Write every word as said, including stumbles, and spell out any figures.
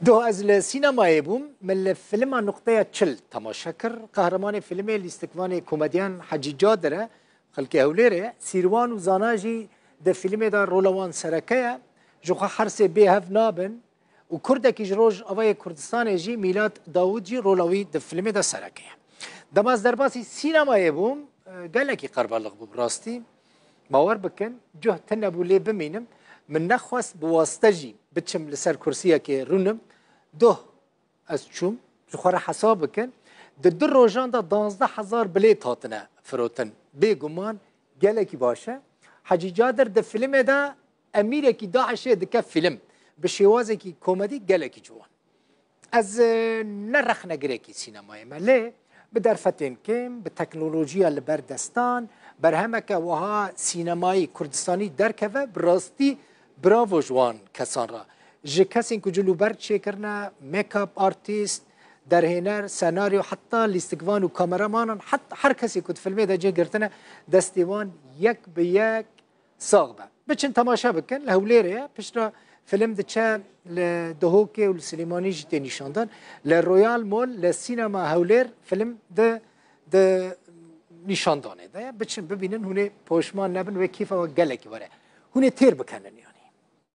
Doh ez li sînemayê bûm, min li filma Nuqteya Çil temaşe kir. Qehremanê filmê lîstikvanê komedyen Hecî Cadir e, xelkê Hewlêrê ye. Sîrwan û Zana jî di filmê de rola wan sereke ye. Ji xwe her sê bê hev nabin û Kurdekî ji Rojavayê Kurdistanê jî, Mîlat Dawûd jî rola wî di filmê de sereke ye. Dema ez derbasî sînemayê bûm, e, gelekî qerbalix bû bi rastî. Bawer bikin, cih tune bû lê bimînim. Min nexwest bi waste jî biçim li ser kursiyekê rûnim. Doh ez çûm, ji xwe re hesab bikin. Di du rojan de duwazdeh hezar bilêt hatine firotin. Bêguman gelekî baş e. Hecî Cadir di filmê de emîrekî DAIŞê dike fîlm. Bi şêwazekî komedî gelekî ciwan. Ez, e, ne rexnegirekî sînemayê me, lê bi derfetên kêm, bi teknolojiya li ber destan, berhemeke wiha sînemayî Kurdistanî derkeve, bi rastî bravo ji wan kesan re. Ji kesên ku cil û ber çêkirine, make-up artist, derhêner, senaryo, heta lîstikvan û kameramanan, het-, her kesê ku di filmê de cih girtine, destê wan yek bi yek sax be. Biçin temaşe bikin, li Hewlêrê ye. Piştre film diçe li Dihokê û li Silêmanî jî tê nîşandan. Li Royal Mall, li Sînema Hewlêr film di, di nîşandanê de ye. Biçin bibînin, hûn ê poşman nebin, wê kêfa we gelekî were. Hûn ê têr bikenin.